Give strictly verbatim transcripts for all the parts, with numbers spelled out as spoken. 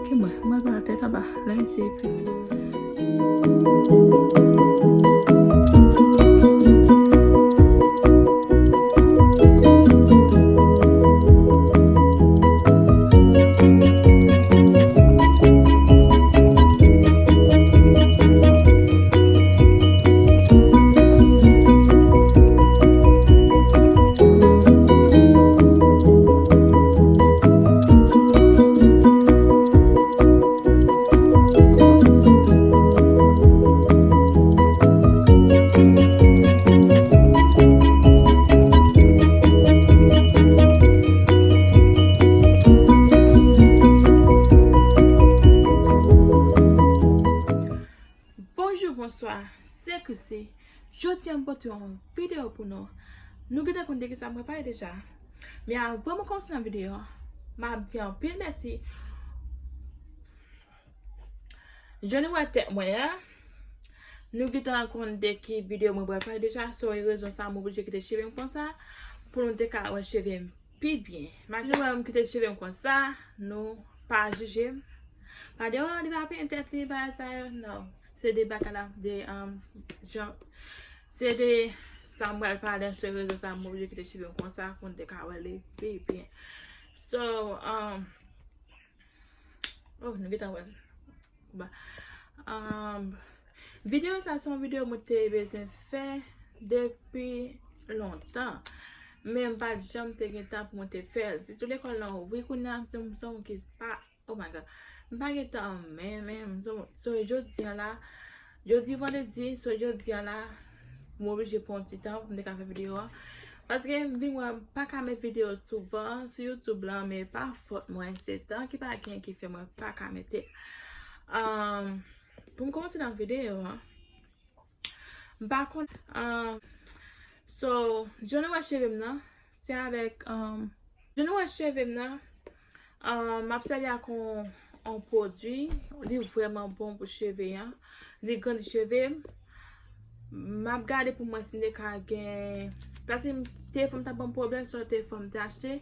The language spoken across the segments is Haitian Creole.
Ki mwen, mwen pa tèt anba, let me see. Bonjou, bonswa, se Chrissy. Jodi a m pote yon videyo pou nou. Nou gentan konn de kisa m prepare deja. Men avan mwen kòmanse nan videyo a, m ap di anpil mèsi Johnny wè tèt mwen an. Nou gentan konn de ki videyo mwen prepare deja. So, e rezon sa, m oblije kite cheve m konsa pou nou te ka wè cheve m pi byen. Malgre nou wè m kite cheve m konsa, nou pa jije m. Pa di, "Oh, li pa penyen tèt li, bagay sa yo." Non. Se de bagay la, de, um, jan, se de sa m pral pale sou rezo sa, m oblije kite cheve m konsa pou n te ka wè li pi byen. So, um, oh, nou gentan wè l. Ba. Um, videyo sa se yon videyo mwen te bezwen fè depi lontan. Men m pa t janm te gen tan pou mwen te fè l. Sitou lekòl lan ouvri kounye a, m se yon, se yon ki pa, oh my God. M pa gen tan menm, menm. So, so jodi a la, jodi vandredi, so jodi a la, m oblije pran yon ti tan pou m te ka fè videyo a. Paske m vin wè m pa ka met videyo souvan sou YouTube lan, men pa fòt mwen, se tan ki pa gen ki fè mwen pa ka mete. Um, pou m kòmanse nan videyo a, m pa konn, um, so, jan nou wè cheve m nan, se avèk, um, jan nou wè cheve m nan, um, m ap sèvi ak yon, yon pwodui, li vrèman bon pou cheve an, li grandi cheve m, m ap gade pou m wè si m te ka gen, paske m, telefòn m t ap ban m pwoblèm, se yon telefòn m te achte.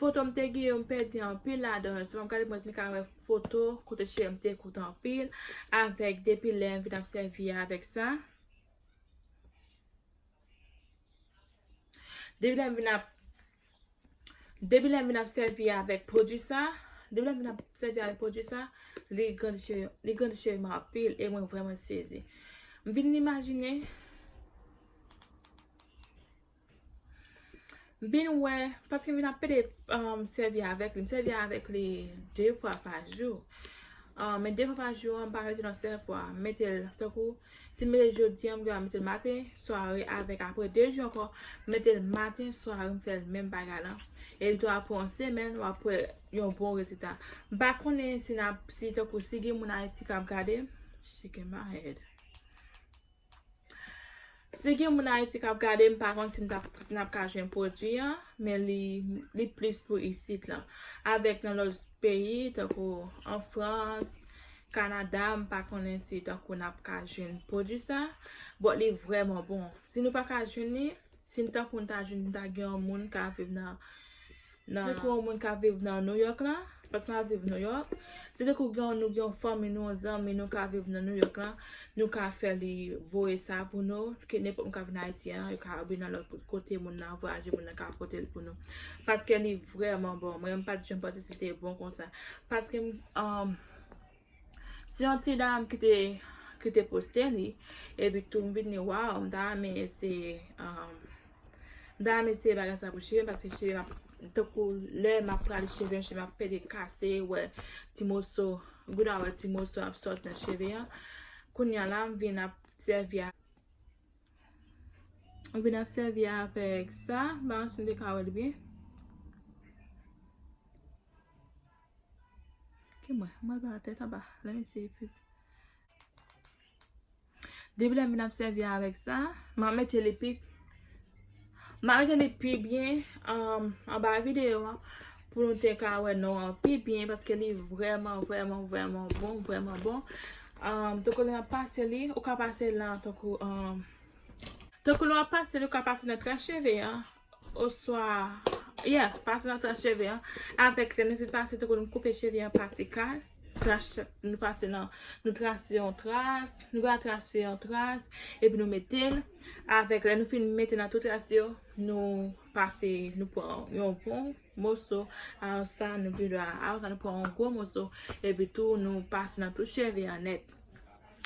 Foto m te gen yo, m pèdi anpil ladan yo. So, m ap gade pou m wè si m ka wè foto kote cheve m te kout anpil, avèk depi lè m vin ap sèvi avèk sa. Depi lè m vin ap, depi lè m vin ap sèvi avèk pwodui sa, depi lè m vin ap sèvi avèk pwodui sa, li grandi cheve, li grandi cheve m anpil e mwen vrèman sezi. M vin imajine, m vin wè, paske m vin ap pede, um, sèvi avèk li. M sèvi avèk li de fwa pa jou. Um, men de fwa pa jou an, m pa rete nan sèl fwa. M mete l tankou, si m mete l jodi an, m gen dwa mete l maten, sware avèk apre de jou ankò, m mete l maten, sware, m fè l menm bagay la. E li tou apre yon semèn, w ap wè yon bon rezilta. M pa konnen si n ap, si tankou si gen moun Ayiti k ap gade m, shaking my head. Si gen moun Ayiti k ap gade, m pa konn si n t ap, si n ap ka jwenn pwodui an, men li, li plis pou isit lan. Avèk nan lòt peyi, tankou an Frans, Kanada, m pa konnen si tankou n ap ka jwenn pwodui sa. But li vrèman bon. Si nou pa ka jwenn li, si n tankou n ta jwenn, n ta gen yon moun k ap viv nan nan, tankou yon moun k ap viv nan New York lan, paske m ap viv New York. Si tankou gen, nou gen yon fanmi nou, yon zanmi nou k ap viv nan New York lan, nou ka fè li voye sa pou nou, ke nenpòt moun k ap vin Ayiti an, yo ka oubyen nan lòt kote moun nan, vwayaje moun nan ka pote l pou nou. Paske li vrèman bon. Mwen, m pa t janm panse si te bon konsa. Paske, um, Se yon ti dam ki te, ki te poste li, epi tou m vin di, "Waw, m ta renmen eseye, um, m ta renmen eseye bagay sa pou cheve m, paske cheve m ap, tankou lè m ap prale cheve m, cheve m ap pede kase, wè ti moso, gouda wè ti moso ap sòti nan cheve an." Kounye a la, m vin ap sèvi a, m vin ap sèvi avèk sa, m pa konn si m te ka wè l byen. Ki mwen, mwen pa tèt anba. Let me see if it's... Depi lè m vin ap sèvi avèk sa, m ap mete li pi, m ap mete li pi byen, um, anba videyo an, pou nou te ka wè non an pi byen, paske li vrèman, vrèman, vrèman bon, vrèman bon. Um, tankou lè m ap pase li, ou ka pase l nan tankou, um, tankou lè w ap pase li, ou ka pase nan tras cheve an, oswa Yeah, pase nan tras cheve an. Avèk lè nou fin pase, tankou nou koupe cheve an pa ti kal. Tras, nou pase nan, nou trase yon tras, nou va trase yon tras, epi nou mete l. Avèk lè nou fin mete nan tout tras yo, nou pase, nou pran yon bon moso. Apre sa, nou pi dwa, apre sa, nou pran yon gwo moso, epi tou, nou pase nan tout cheve an nèt.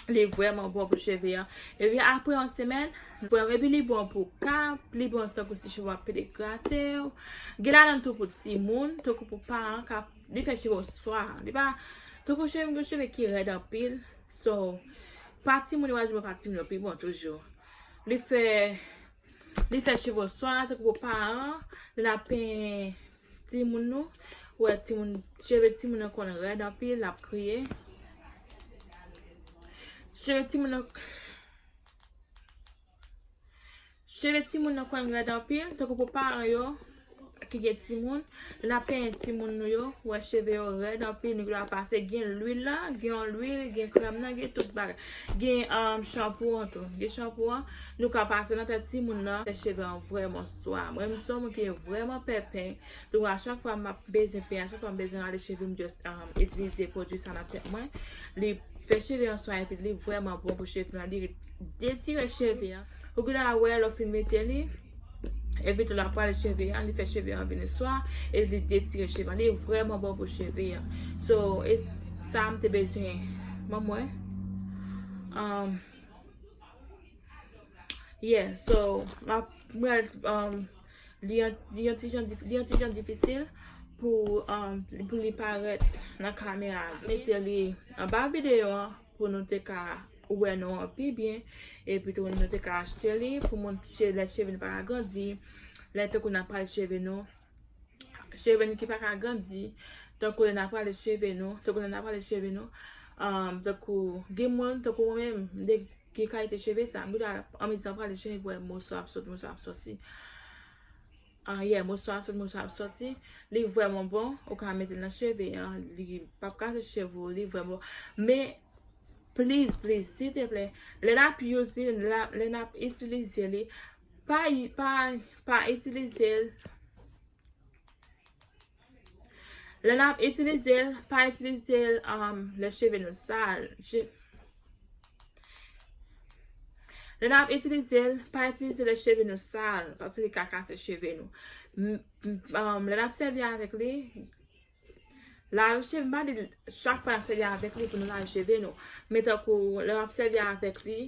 Li vrèman bon pou cheve an. Epi apre yon semèn, vrèman, epi li bon pou kap, li bon tankou si cheve w ap degrate w. Gen ladan tou pou timoun, tankou pou paran k ap, li fè cheve w swa. Li pa, tankou cheve, gen cheve ki rèd anpil. So, pa timoun yo, pa timoun yo pi bon toujou. Li fè, li fè cheve w swa, tankou pou paran, lè n ap penyen timoun nou. Ou wè timoun, cheve timoun nan konn rèd anpil, l ap kriye. Cheve timoun nan, cheve timoun nan konn rèd anpil, tankou pou paran yo ki gen timoun, lè n ap penyen timoun nou yo, ou wè cheve yo rèd anpil, nou dwe pase, gen lwil la, gen yon lwil, gen krèm nan, gen tout bagay. Gen, um, chanpou an tou. Gen chanpou an, nou ka pase nan tèt timoun nan, fè cheve an vrèman swa. Mwen, m se yon moun ki vrèman pè peny. Donk, a chak fwa m ap bezwen peny, a chak fwa m bezwen rale cheve m, just, um, itilize pwodui sa nan tèt mwen. Li fè cheve an swa, epi li vrèman bon pou cheve an. Li detire cheve an. Ou gen dwa wè lè w fin mete li, epi tou l ap rale cheve an, li fè cheve an vin swa, epi li detire cheve an. Li vrèman bon pou cheve an. So, e sa m te bezwen ban mwen. Um, yeah, so, m ap, mwen, um, li yon, li yon ti jan dif-, li yon ti jan difisil pou, um, pou li parèt nan kamera. Mete li anba videyo an pou nou te ka wè non an pi byen. Epi tou nou te ka achte li pou moun che-, lè cheve nou pa ka grandi. Lè tankou n ap pale cheve nou. Cheve nou ki pa ka grandi. Tankou lè n ap pale cheve nou. Tankou lè n ap pale cheve nou. Um, tankou gen moun, tankou mwen menm, m te gen kalite cheve sa. M gen dwa anmezi an pale cheve, wè moso ap soti, moso ap soti. Ah, yeah, moso ap soti, moso ap soti. Li vrèman bon, ou ka mete l nan cheve an, li p ap kase cheve w, li vrèman bon. Men, please, please, silteplè, lè n ap use li, lè, lè n ap itilize li, pa, pa, pa itilize l. Lè n ap itilize l, pa itilize l, um, lè cheve nou sal. Je-, Lè n ap itilize l, pa itilize lè cheve nou sal, paske li ka kase cheve nou. M, m, um, lè n ap sèvi avèk li, lave cheve, m pa di chak fwa n ap sèvi avèk li pou nou lave cheve nou. Men tankou lè w ap sèvi avèk li,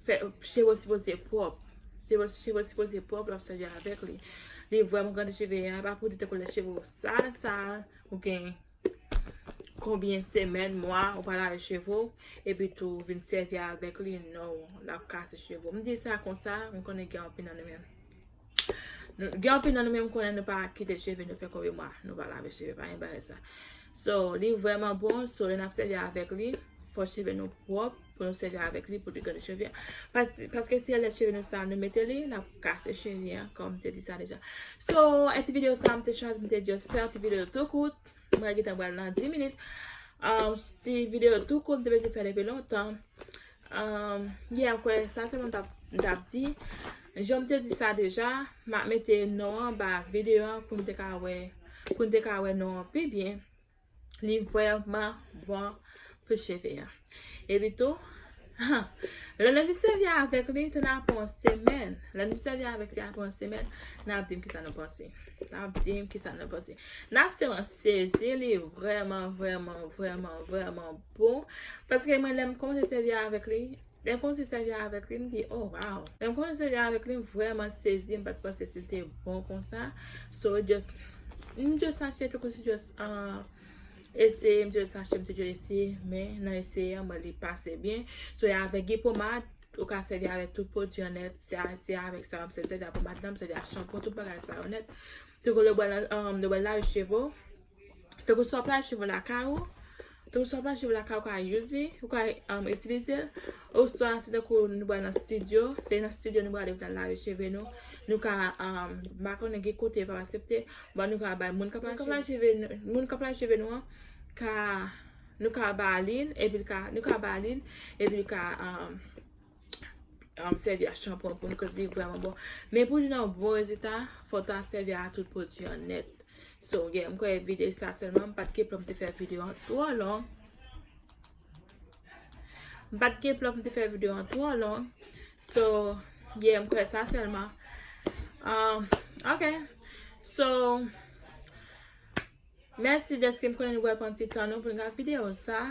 fè, cheve w sipoze pwòp. Cheve, cheve w sipoze pwòp lè w ap sèvi avèk li. Li vrèman grandi cheve a, pa pou di tankou lè cheve w sal, sal, ou gen konbyen semèn, mwa, ou pa lave cheve w, epi tou vin sèvi avèk li, non, l ap kase cheve w. M di sa konsa, m konnen gen anpil nan nou menm. Nou, gen anpil nan nou menm konnen nou pa kite cheve nou fè konbyen mwa, nou pa lave cheve, pa gen bagay sa. So, li vrèman bon, so, lè n ap sèvi avèk li, fò cheve nou pwòp pou nou sèvi avèk li pou li grandi cheve a. Pas-, paske si lè cheve nou sal, nou mete li, l ap kase cheve a, kòm m te di sa deja. So, e ti videyo sa, m te chwazi, m te just fè yon ti videyo tou kout. Mwen gentan pral nan dis minit. Um, ti videyo tou kout, m te bezwen fè depi lontan. Um, yeah, kwè, sa sèlman m t ap, m t ap di. Jan m te di sa deja, m ap mete non an anba videyo an pou n te ka wè, pou n te ka wè non an pi byen. Li vrèman bon pou cheve a. Epi tou, lè nou fin sèvi avèk li, tou n apre yon semèn. Lè nou fin sèvi avèk li apre yon semèn, n ap di m kisa nou panse. N ap di m kisa nou panse. N ap sèlman sezi, li vrèman, vrèman, vrèman, vrèman bon. Paske mwen, lè m kòmanse sèvi avèk li, lè m kòmanse sèvi avèk li, m di, oh, wow. Lè m kòmanse sèvi avèk li, m vrèman sezi, m pa t panse si l te bon konsa. So, just, m just achte tankou si just, uh, eseye, m te just achte, m te just eseye, men nan eseye an, mwen li pase byen. So, e avèk gen pomad, ou ka sèvi avèk tout pwodui an nèt. Se a, se avèk sa, m sèvi, sèvi ak pomad lan, m sèvi ak chanpou, tout bagay sa yo nèt. Tankou lè w pral, um, lè w pral lave cheve w, tankou si w ap lave cheve w lakay ou, tankou si w ap lave cheve w lakay ou, ou ka use li, ou ka, um, itilize l. Oswa, si tankou nou pral nan estidyo, lè nan estidyo nou prale pou n al lave cheve nou, nou ka, um, m pa konnen gen kote yo p ap aksepte, bon, nou ka bay moun k ap lave cheve nou, moun k ap lave cheve nou an, ka, nou ka ba li l, epi l ka, nou ka ba li l, epi l ka, um, um, sèvi a chanpwen pou nou, kote li vrèman bon. Men pou jwenn yon bon rezilta, fò w ta sèvi a tout pwodui an nèt. So, yeah, m kwè videyo sa sèlman, m pa t gen plan pou m te fè videyo an twò long. M pa t gen plan pou m te fè videyo an twò long. So, yeah, m kwè sa sèlman. Um, ok. So, mèsi dèske m konnen nou pral pran ti tan nou pou n gade videyo sa.